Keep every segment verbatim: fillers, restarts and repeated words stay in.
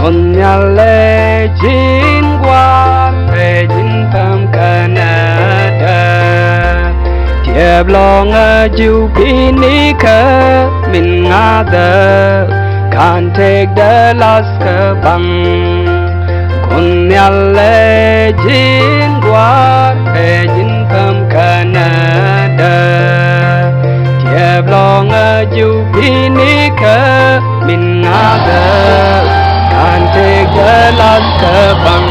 Nhial ɛ ji̱n gua̱a̱r ɛ ji̱n päm känädä. Tiɛp lɔ̱ŋ ɛ jiw pi̱ni kä min ŋa̱thä. Ka̱n tëkdä lath kä baŋ. Kun nhial ɛ ji̱n gua̱a̱r ɛ ji̱n päm känädä. Tiɛp lɔ̱ŋ ɛ jiw pi̱ni kä min ŋa̱thä. Ka̱n tëkdä lath kä baŋ.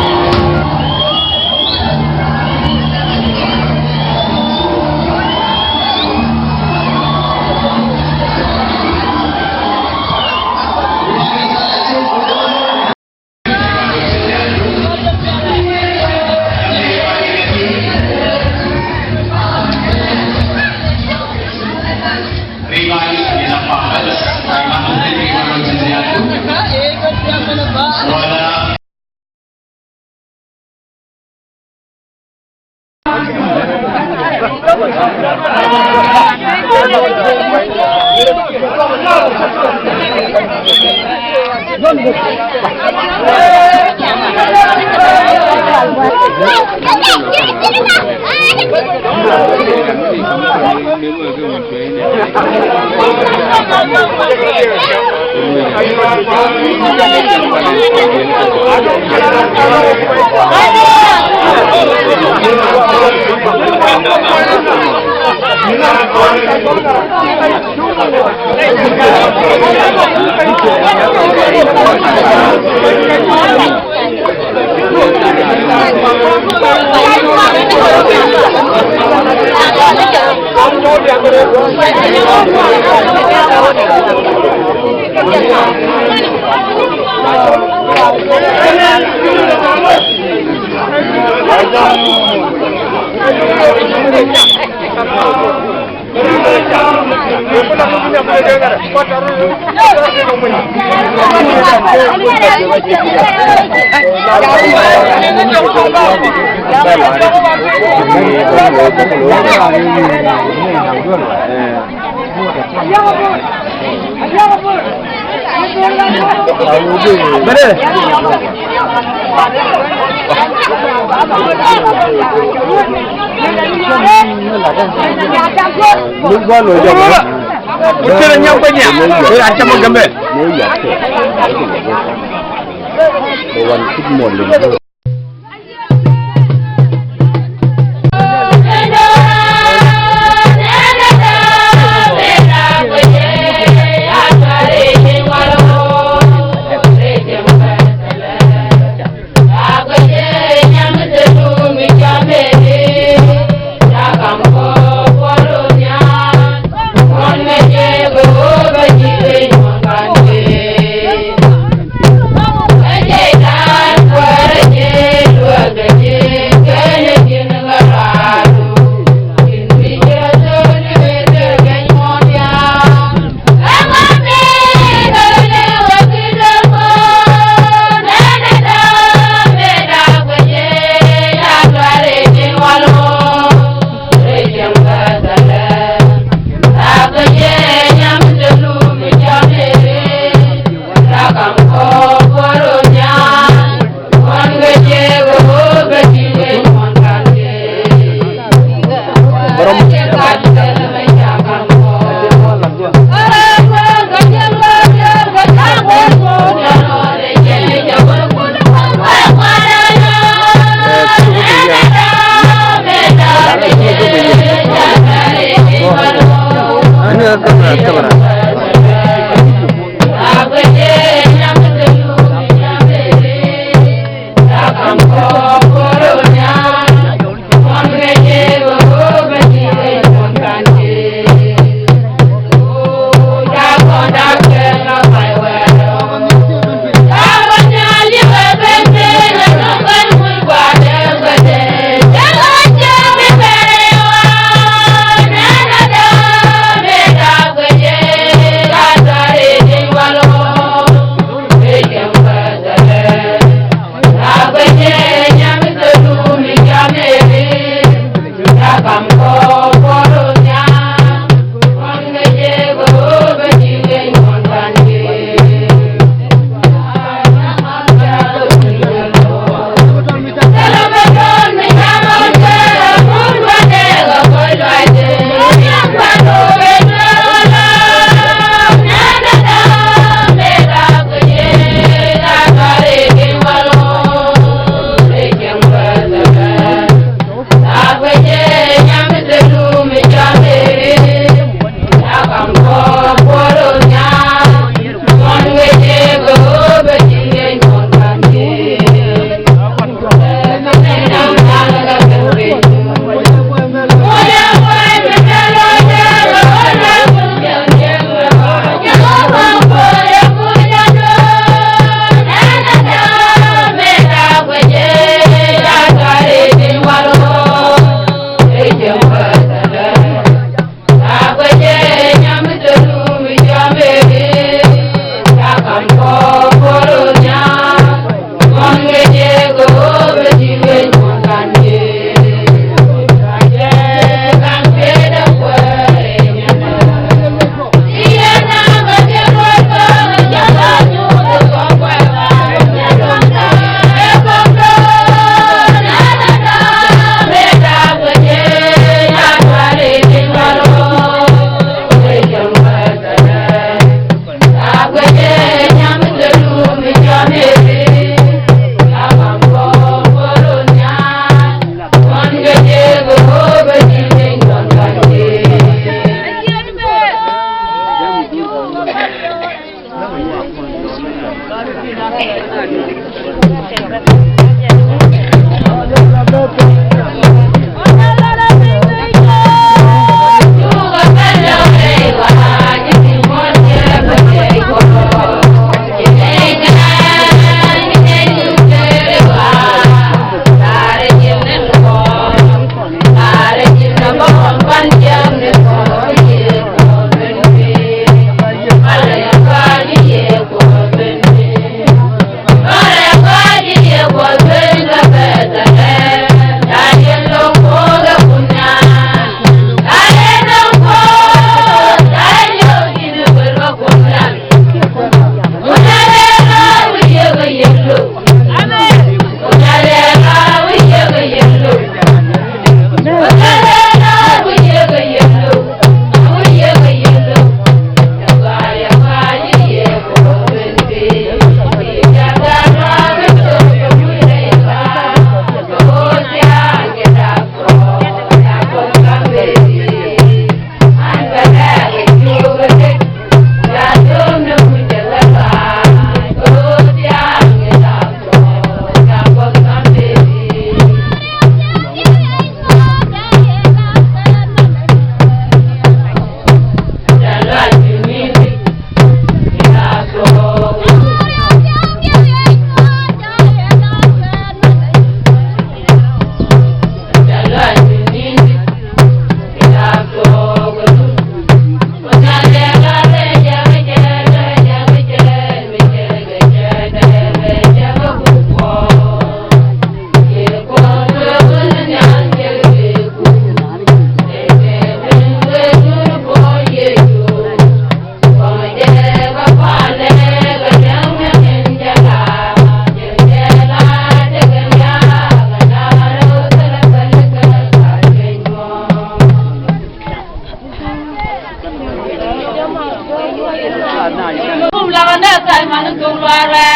Kum lakä nɛ tha̱a̱c man tok luaarɛ.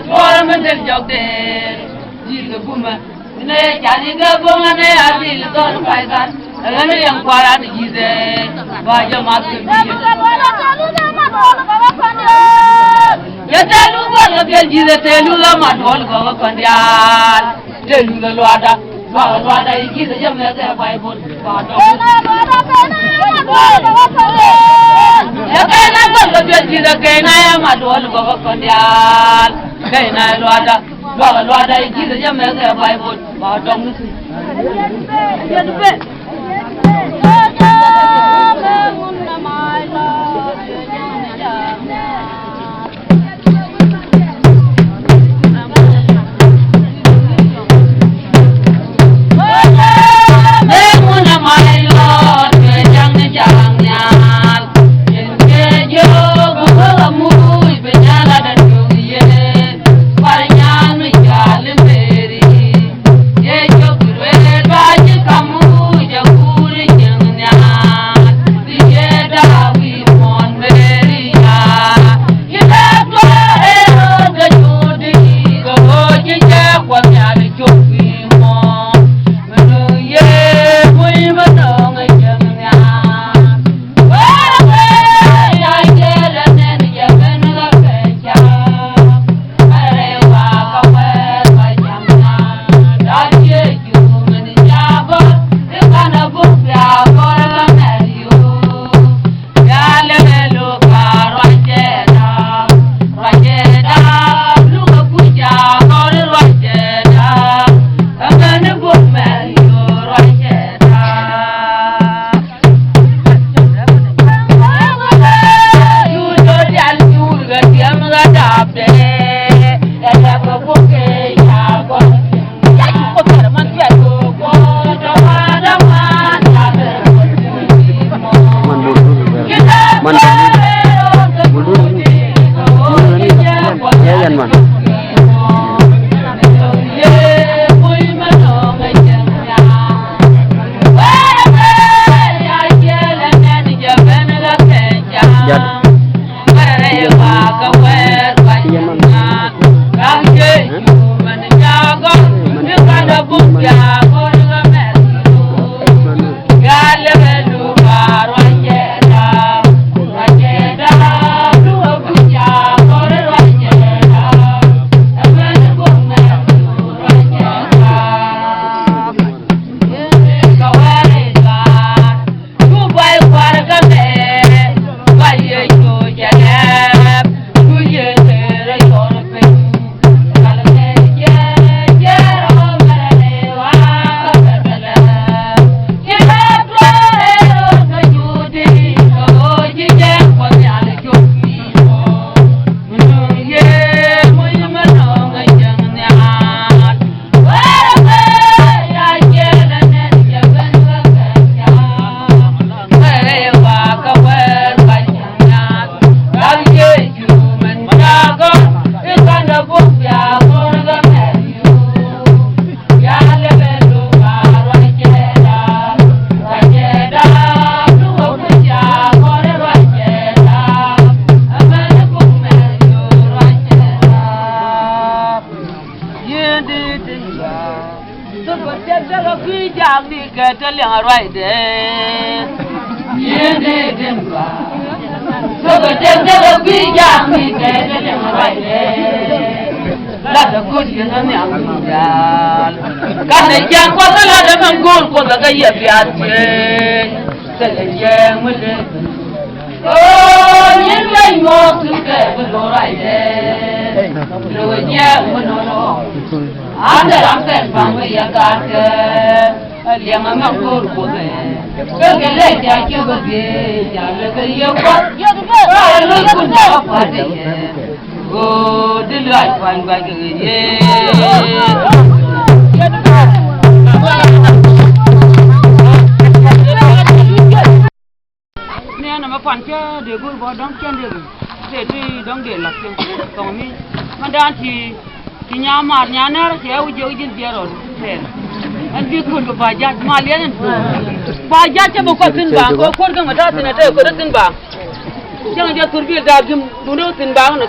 Tuɔɔrɛ min del jɔk dee. Ji̱ kɛ kumɛ. Ni nɛ yɛ car ni kɛ buɔ̱ŋ ni nɛ yɛ dil dhɔl pay kan. Ɛ ɣän ni yɛn kua̱r an ji̱ dee. Ba jɛ math kɛ bi̱i̱. Yɛ tɛl lu gɔl kɛ biɛl ji̱ dee tɛl lu la ma duɔl gɔk kɔn diaal. Tɛl lu la luaada. Luaada luaada i̱ ji̱ dee jɛ mɛ kɛ Baibol. Ɛ kɛn a gɔl kɛ biɛl ji̱ dee kɛn a yɛ ma duɔl gɔk kɔn diaal. Kɛn a luaada. Luakä luakä i̱ ji̱ kɛ jɛ mɛ kɛ Baibol ba dɔŋ ni thi̱n. Thok kɛ tɛk tɛk kɛ kui̱ jaak ni kɛ te liɛŋ a ruacdɛ. Yɛn dee den ba. Thok kɛ tɛk tɛk kɛ kui̱ jaak ni kɛ te liɛŋ a ruacdɛ. La te kuc yɛn a nhiam ni jaal. Ka te jiɛn kuɔth la te mɛn go̱o̱r kuɔth la kɛ yɛ biath tiee. Kɛ kɛ jiɛn mi dee. Kɛ ɣöö nyin leny mɔɔk thukɛ bi lo̱r racdɛ. Lo̱ jiɛk mi no̱no̱. An dee ram kɛn pa̱ŋ mi yɛ gatkɛ. Liɛŋ ɛmɛ go̱o̱r kuothɛ. Kä kɛ lɛ ca ciök ɛ biey ca lɛ kɛ yɛ kuɔth. Kä ɛ lo̱c kun ca kɛ pua̱t ɛ yɛ. Go̱o̱r di luac pua̱ny guac kɛ ɣöö yee. Ni ɛn ɛmɛ puan cä dee go̱o̱r bä dɔ̱ŋ cän dee go̱o̱r. Tëë ti dɔ̱ŋ dee la̱t cä thɔŋ mi. Mɛn daan ti, ti nya maar nya nɛr cɛ wi̱c jiök ji̱n biɛr rɔɔd tɛɛr. Ɛn bi ko̱r kɛ ba ja̱c mal yɛn ɛn. Ba ja̱c cä bä kuath thi̱n ba kɛ ko̱r kɛ mɛ ta̱a̱ thi̱n ɛ tɛɛ ko̱r thi̱n ba. Cäŋ jɛ thur bil da̱a̱ gi̱m dundä thi̱n ba ɣän.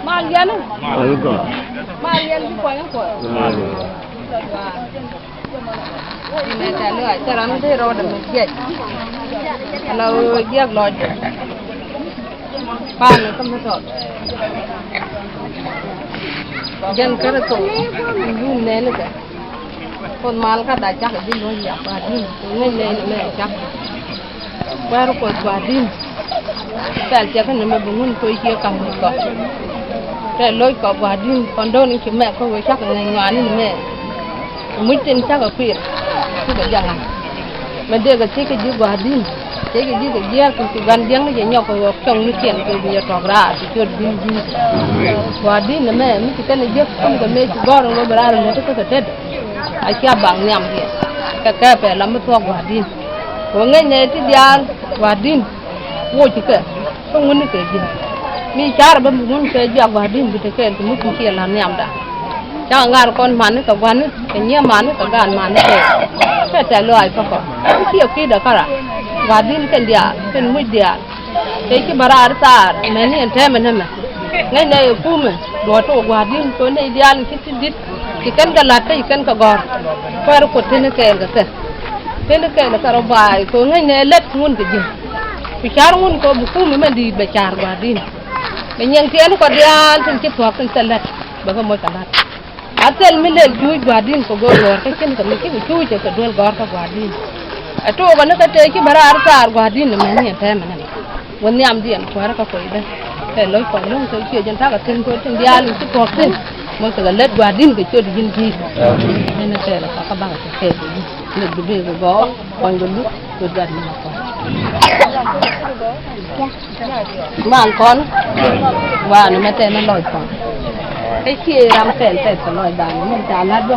Mal yɛn. Mal yɛn bi puɔ̱ny kuɔth. Inɛ tɛ̈th lɔaac cä ram mi te rɔɔdɛ mi jiɛc. Ala ɣöö jiɛk lɔc. Pa̱a̱n ni kä mi tɔt. Jɛn Kritho in yun nɛɛni kɛ. Kuoth mal kä da cak ji̱ luɔ̱c yak Gua̱a̱r di̱n. Ŋäc nɛɛni mɛ cak. Kuäär Kuɔth Gua̱a̱r di̱n. Pɛl tiɛk kä ni mɛ bi ŋun koc kiɛ ka̱m ni kɔ. Pɛl lo̱c kɔ Gua̱a̱r di̱n kɔn do̱n in ci mɛ kä wee cak ŋäc ŋɔaani ni mɛ. Muc tin cakɛ kuir cukɛ jaŋ. Mɛ dee kɛ thiec kɛ ji̱ Gua̱a̱r di̱n, thiec kɛ ji̱ kɛ jiääk kɛ ci gan jiäk ni jɛ nyɔk kɛ ɣɔk cɔŋ ni kiɛn kɛ bi jɛ tɔk raar ti ciöt di̱n ji̱. Gua̱a̱r di̱n ɛmɛ mi ci kɛn ɛ jiäk kum kɛ mëë ci gɔ̱r ɛn ɣöö bi raar ɛn ɣöö ti kä kɛ tet. A cia baŋ nhiam diɛn kɛ kɛpɛ la mi thuɔ̱k Gua̱a̱r di̱n. Kɛ ɣöö ŋäc nɛ ti diaal Gua̱a̱r di̱n. Woc kɛ kä ŋun kɛ ji̱ mi car bä mi ŋun kɛ jiak Gua̱a̱r di̱n bi te kɛɛl kɛ mi kuc kiɛ la̱t nhiamda. Cakɛ ŋa̱r kɔn mani kɛ gua̱ni kɛ nyiee mani kɛ gaan mani kɛ. Kɛ tɛ̈th lɔaac kä kɔ kiɛ kui̱dɛ kära. Gua̱a̱r di̱n kɛn diaal kɛn muc diaal. Kɛ ci bä raar thaar mɛni ɛn tɛmɛ nɛmɛ. Ŋäcnɛ ɛ kumɛ duɔ̱ɔ̱t tok Gua̱a̱r di̱n kɛ nɛy diaal in ci ti di̱t. Ci kɛn kɛ la̱t kä ci kɛn kɛ gɔ̱r. Kuäär Kuɔth teni kɛɛl kɛ kɛ. Teni kɛɛl kɛ rɔ baay kɛ ŋäcnɛ lät ŋun kɛ ji̱. Ku ca̱r ŋun kɛ bi kumɛ mɛn di̱i̱t bɛ ca̱r Gua̱a̱r di̱n. Bɛ nyiɛŋ tiɛɛni kɔ diaal tin ci thuɔ̱k tin thil lät bɛ kɛ moc kɛ la̱t. A thil mi lëk juuc Gua̱a̱r di̱n kɛ go̱o̱r luɔ̱ɔ̱r kä cin kɛ mi ci kɛ cuuc kɛ duel gɔ̱r kä Gua̱a̱r di̱n. Ɛ tookɛ ni kä tëë ci bä raar thaar Gua̱a̱r di̱n ɛmɛ ni ɛn tɛmɛ nɛmɛ. Wä nhiamdiɛn kuäärä kä kuecdä. Kɛ lo̱c kɔn lo̱ŋ kɛ ciö jɛn takä thi̱n kɛ tin diaal in ci thuɔ̱k thi̱n. Mɔ kɛ kɛ lät Gua̱a̱r di̱n kɛ ciöt ji̱n ji̱. Ɛn ɛ kɛɛl ɛ kɔkä bakɛ kɛ kɛɛl kɛ ji̱. Lät bi bee kɛ gɔɔk kɔn kɛ luk kɛ gat ni kɔn. Mal kɔn. Wanɛ mɛ tɛn ɛ lɔc kɔn. Kä cië ram pɛl pɛl kɛ lɔc danɛ mɛ ca la̱t bä.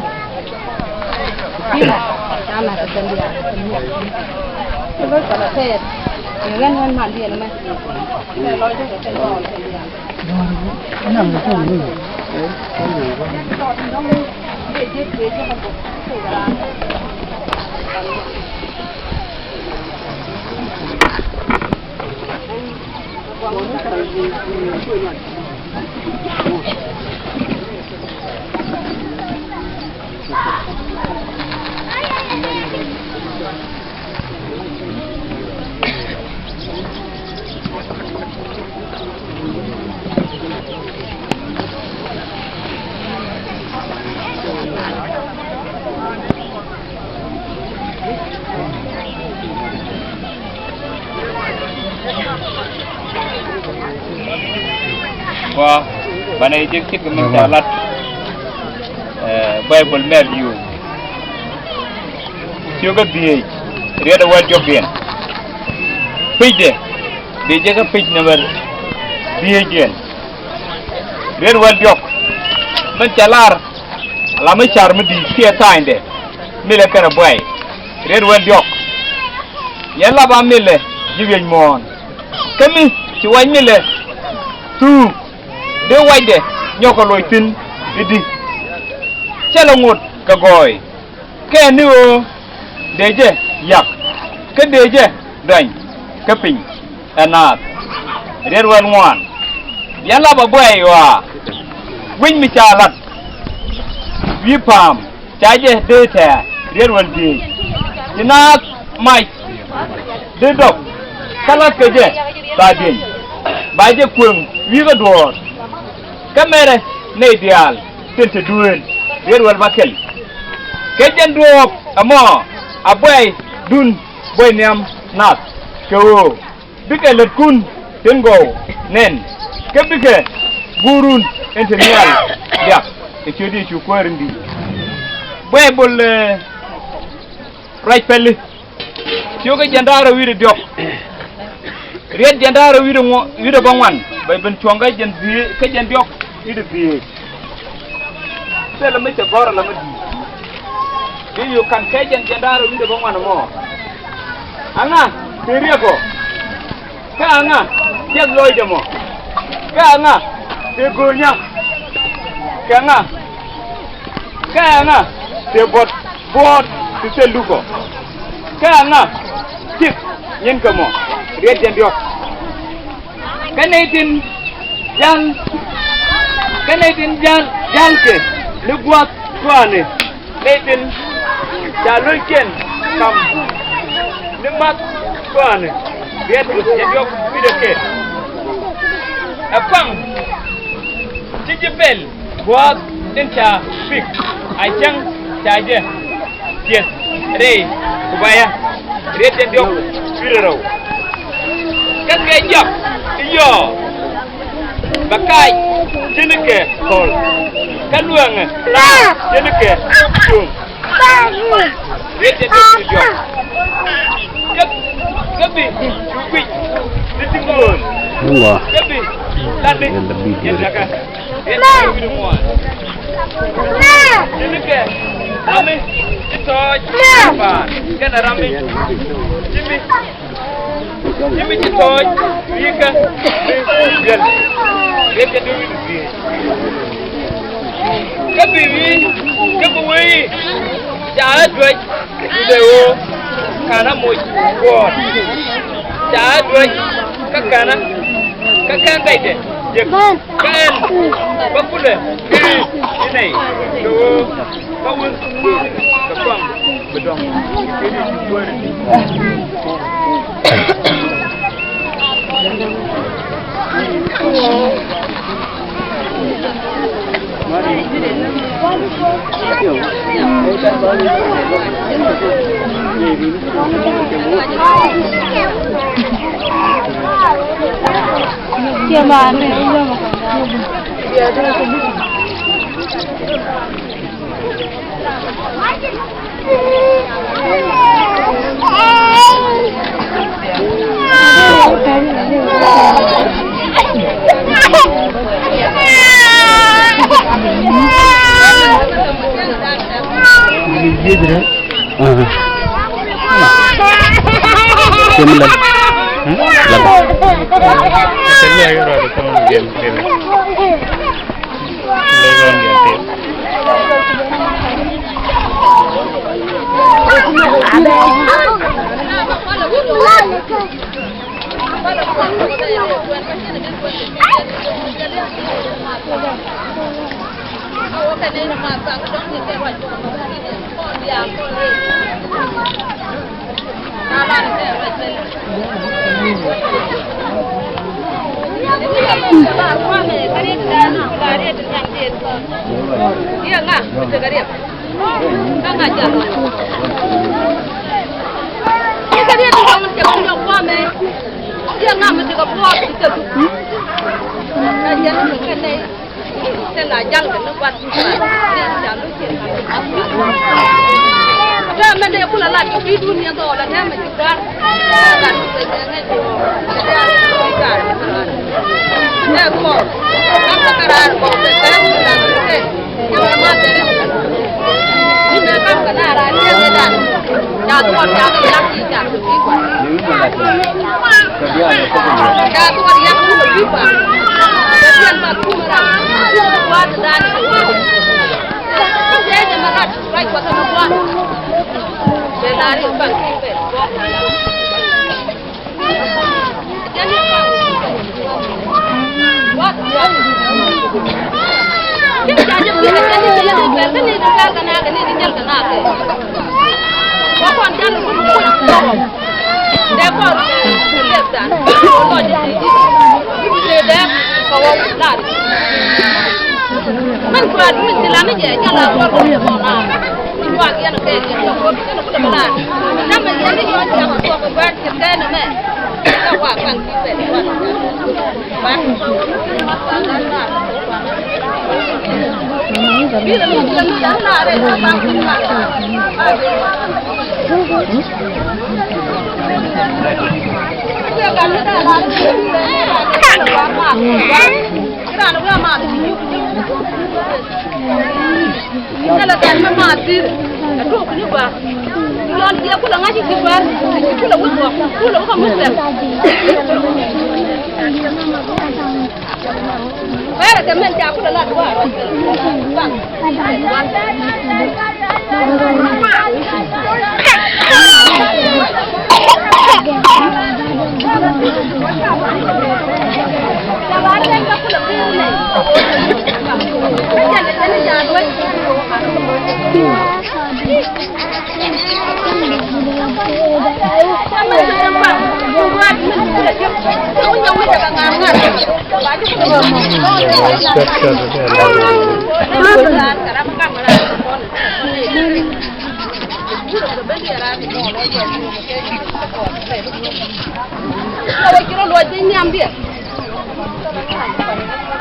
Kua banɛ jek cit kɛ min ca lat. Ɛ, Baibol mɛl yu. Ciökä dhieec, riɛt ɛ wäl diɔ̱k diɛn. Pecdɛ bi jek kä pec nɛmɛ dhieec diɛn. Riɛt wäl diɔ̱k min ca lar. Ala mi car mi di̱i̱t kiɛ tha̱a̱nydɛ. Milɛ kɛnɛ buay. Riɛt wäl diɔ̱k. Yɛn lap a milɛ ji̱ wi̱c muɔ̱ɔ̱n. Kä mi ci wac mi lɛ thuuk, dee wacdɛ nyɔk kɛ loc thi̱n i̱di. Cɛ lɛ ŋot kɛ gɔɔy, kɛ ni ɣöö dee jɛ yak, kä dee jɛ dɔny kä piny ɛ naath. Riet wäl ŋuan. Yɛn la bä buay ɣɔaa, wi̱c mi ca lat wi̱i̱ pa̱a̱m ca jɛ dee tɛ̱̈ɛ̱̈. Riet wäl dhieec. Ci naath mac dee dɔp, kä la̱thkɛ jɛ thaadiɛny, ba jɛ kueŋ wi̱i̱ kä duɔ̱ɔ̱r. Kä mɛrɛ nɛy diaal tin te duëël. Riet wäl bäkɛl. Kɛ jɛn duɔ̱ɔ̱p ɛmɔ a buaydun buɔy nhiam nath, kɛ ɣöö bikɛ lätkun tin gɔw nɛn, kä bikɛ guurun in te nhial liak kɛ ciöt Yecu Kuäär in di̱i̱t. Buay bol, eh, ruac pɛli. Ciökä jiɛn da̱ŋ rɛw wi̱cdɛ diɔ̱k. Riet jiɛn da̱ŋ rɛw wi̱cdɛ ŋuɔ-, wi̱cdɛ bäŋuan, bɛ ben cuɔ̱ŋ kä jiɛn dhieec, kä jiɛn diɔ̱k wi̱cdɛ dhieec. Thilɛ mi cɛ gɔ̱r ala mi di̱i̱t. Bi yo̱o̱ ka̱n kɛ jiɛn jiɛn da̱ŋ rɛw wi̱cdɛ bäŋuan ɛmɔ. Aŋa tëë riɛk ɔ? Kä aŋa tëë lɔcdɛ mɔ? Kä aŋa tëë go̱o̱nyä? Kɛ ŋa? Kä aŋa tëë buɔt buɔɔt ti thil lukɔ? Kä aŋa tëë nyinkɛ mɔ? Riet jiɛn diɔ̱k. Kä nɛy tin jäl, kä nɛy tin jäl, jälkɛ ni gua̱a̱th tɔaani, nɛy tin ca lo̱ckiɛn kam ni math tɔaani. Riet jiɛn diɔ̱k wi̱cdɛ kɛl. Ɛ kɔaŋ ci ji̱ pɛl gua̱a̱th tin ca pik, a cäŋ ca jɛ tiɛth rɛy kubaya. Riet jiɛn diɔ̱k wi̱cdɛ rɛw. Kä kɛ jɔak i̱ yɔɔ, bɛ kac ji̱n kɛ kɔl, kä luäŋɛ ji̱n kɛ cuŋ. Riet jiɛn diɔ̱k wi̱cdɛ diɔ̱k. Kä, kä bi cu guic ni ti ŋo̱o̱l. Kä bi lani yɛn dakä. Riet jiɛn diɔ̱k wi̱cdɛ ŋuan. Ji̱n kɛ rami ti tɔ̱ɔ̱c pa̱a̱n kɛnɛ rami ti mi, ti mi ci tɔ̱ɔ̱c wi̱i̱kä mi duel. Riet jiɛn diɔ̱k wi̱cdɛ dhieec. Kä bi wi̱i̱, kä bi wi̱i̱ ca ɣä duäc i̱ dee ɣöö ka̱n a moc kuɔɔr. Ca ɣä duäc kä ka̱n a, kä kɛn bɛcdɛ jek. Kä ɛn bä kulɛ i̱ nɛy kɛ ɣöö kä wun kɛ kɔaŋ bi dɔ̱ŋ kɛ di kuäär. Täämɛ dee kulɛ lat kɛ kui̱dun yɛn thɔɔl ɛ täämɛ ci gua̱a̱r. Ɛ lat kɛ kui̱ ŋäc kɛ ɣöö kɛ diaal kɛ kui̱ kaar kɛ ɣöö ɛ kɔr. Kam kɛ kɛ raar kɔr kɛ kɛ kɛ kɛ. Yɛn kɛ ma bɛrɛ. Ni mɛ kam kɛ na raar ni yɛn kɛ dan.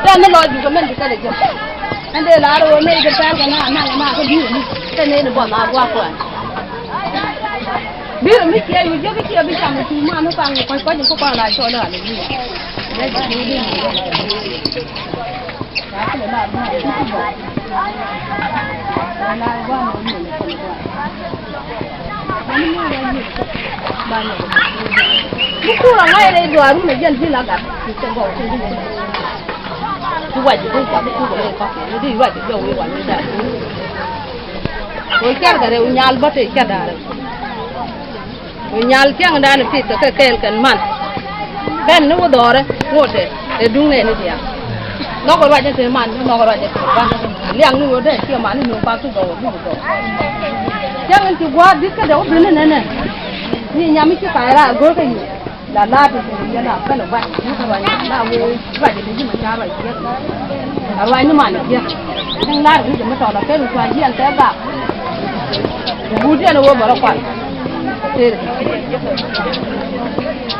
Dee ni lɔc bikɛ mɛn bikɛ lɛ jɛ. Ɛn dee lar wä mɛ ikɛ pɛl kɛ na na na kä bi̱i̱ ni kɛ nɛy ni buɔth a gua̱a̱k kuan. Bi̱i̱ mi ciɛ yu jek ciɛ bi cam ti man ni kaŋ kɔc kɔc in kä kɔn la cɔl aleluya. Bi kuur a ŋa̱c rɛy duaarun a jɛn ji̱ la gat ti cɛ gɔw ti ji̱. Ti wac ti kuur a ti kuur a lɛ kɔk ti wac ti jɔw wi̱i̱ wac ti da̱a̱. Wä cɛr kɛ rɛw nyal bä te cɛ da̱a̱ rɛw. Wä nyal cäŋ da̱a̱n ti kɛ kɛ kɛɛl kɛn man. Kɛn ni wä dhɔrɛ ŋot tɛ ɛ duŋ nɛɛni diaal. Nhɔkɛ ruac ni te man nhɔkɛ ruac ni te ban. Liaŋ ni wä dee ciɛ man ni nuŋ pak ti gɔw wä buk gɔw. Cäŋ in ci gua̱a̱r di̱t kädɛ wä ben ni nɛnɛ. Ni nyam mi ci ka̱a̱c raar go̱o̱r kä yiëë. La laat in te yɛn a kɛn a gua̱c ni kä ruac ni la wee ruac in te ji̱ ma ca ruac jiäk. A ruac ni man jiäk. Ni laat in te mi tɔl a kɛn in cua jiɛn tɛ gak. Guut yɛn a wee bɛ rɔ kual. Tëër.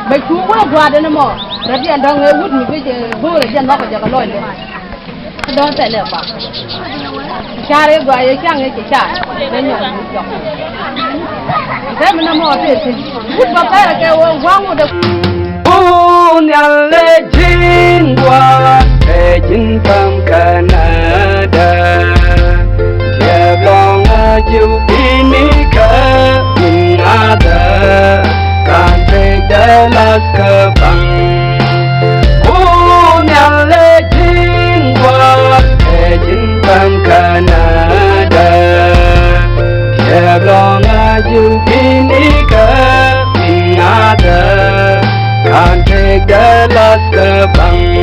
Bɛ cu wee gua̱a̱r in mɔ rɔ diɛn dɔ̱ŋ ëë wut mi guic ëë go̱o̱rɛ jɛn nhɔkɛ jɛ kɛ lɔcdɛ. Dɔ̱ŋ thilɛ ba. Car i̱ gɔaa yɛ ca̱ŋ i̱ ci car. Bɛ nyɔk i̱ jɔk. Bɛ mi na mɔ tëë thi̱n. Wut bä pɛrɛ kɛ wä gua̱a̱ŋ wut ɛ. Ku nhial ɛ ji̱n gua̱a̱ ɛ ji̱n kam Canada. Diɛɛb lɔ̱ŋ a jiw bi̱nikä in ŋa̱thä. Kan pek dɛ lath kä baŋ. Ku nhial ɛ ji̱n gua̱a̱ ɛ ji̱n kam Canada. Diɛɛb lɔ̱ŋ a jiw bi̱nikä in ŋa̱thä. Kan pek dɛ lath kä baŋ.